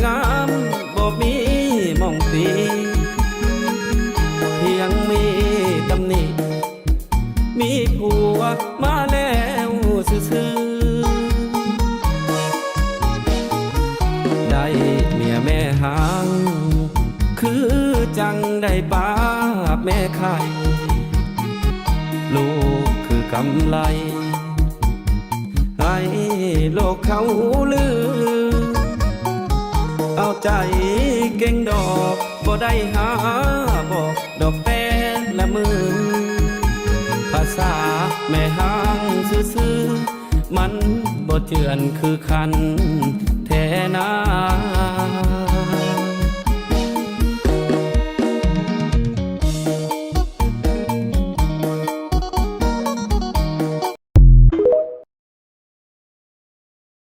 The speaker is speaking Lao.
ງາມບໍ່ມີໝ່ອງຕິ ພຽງມີຕຳໜິ ມີຜົວມາແລ້ວຊື່ໆ ໄດ້ເມຍແມ່ຮ້າງ ຄືຈັ່ງໄດ້ປາບແມ່ໄຂ່ ລູກຄືກຳໄລ ໃຫ້ໂລກເຂົາລື ເອົາໃຈເກັ່ງດອກ ບໍ່ໄດ້ຫາບອກດອກແຕ່ລະມື້ ພາສາແມ່ຮ້າງຊື່ໆ ມັນບໍ່ເຈື່ອນຄືຄັນແທ້ນາ.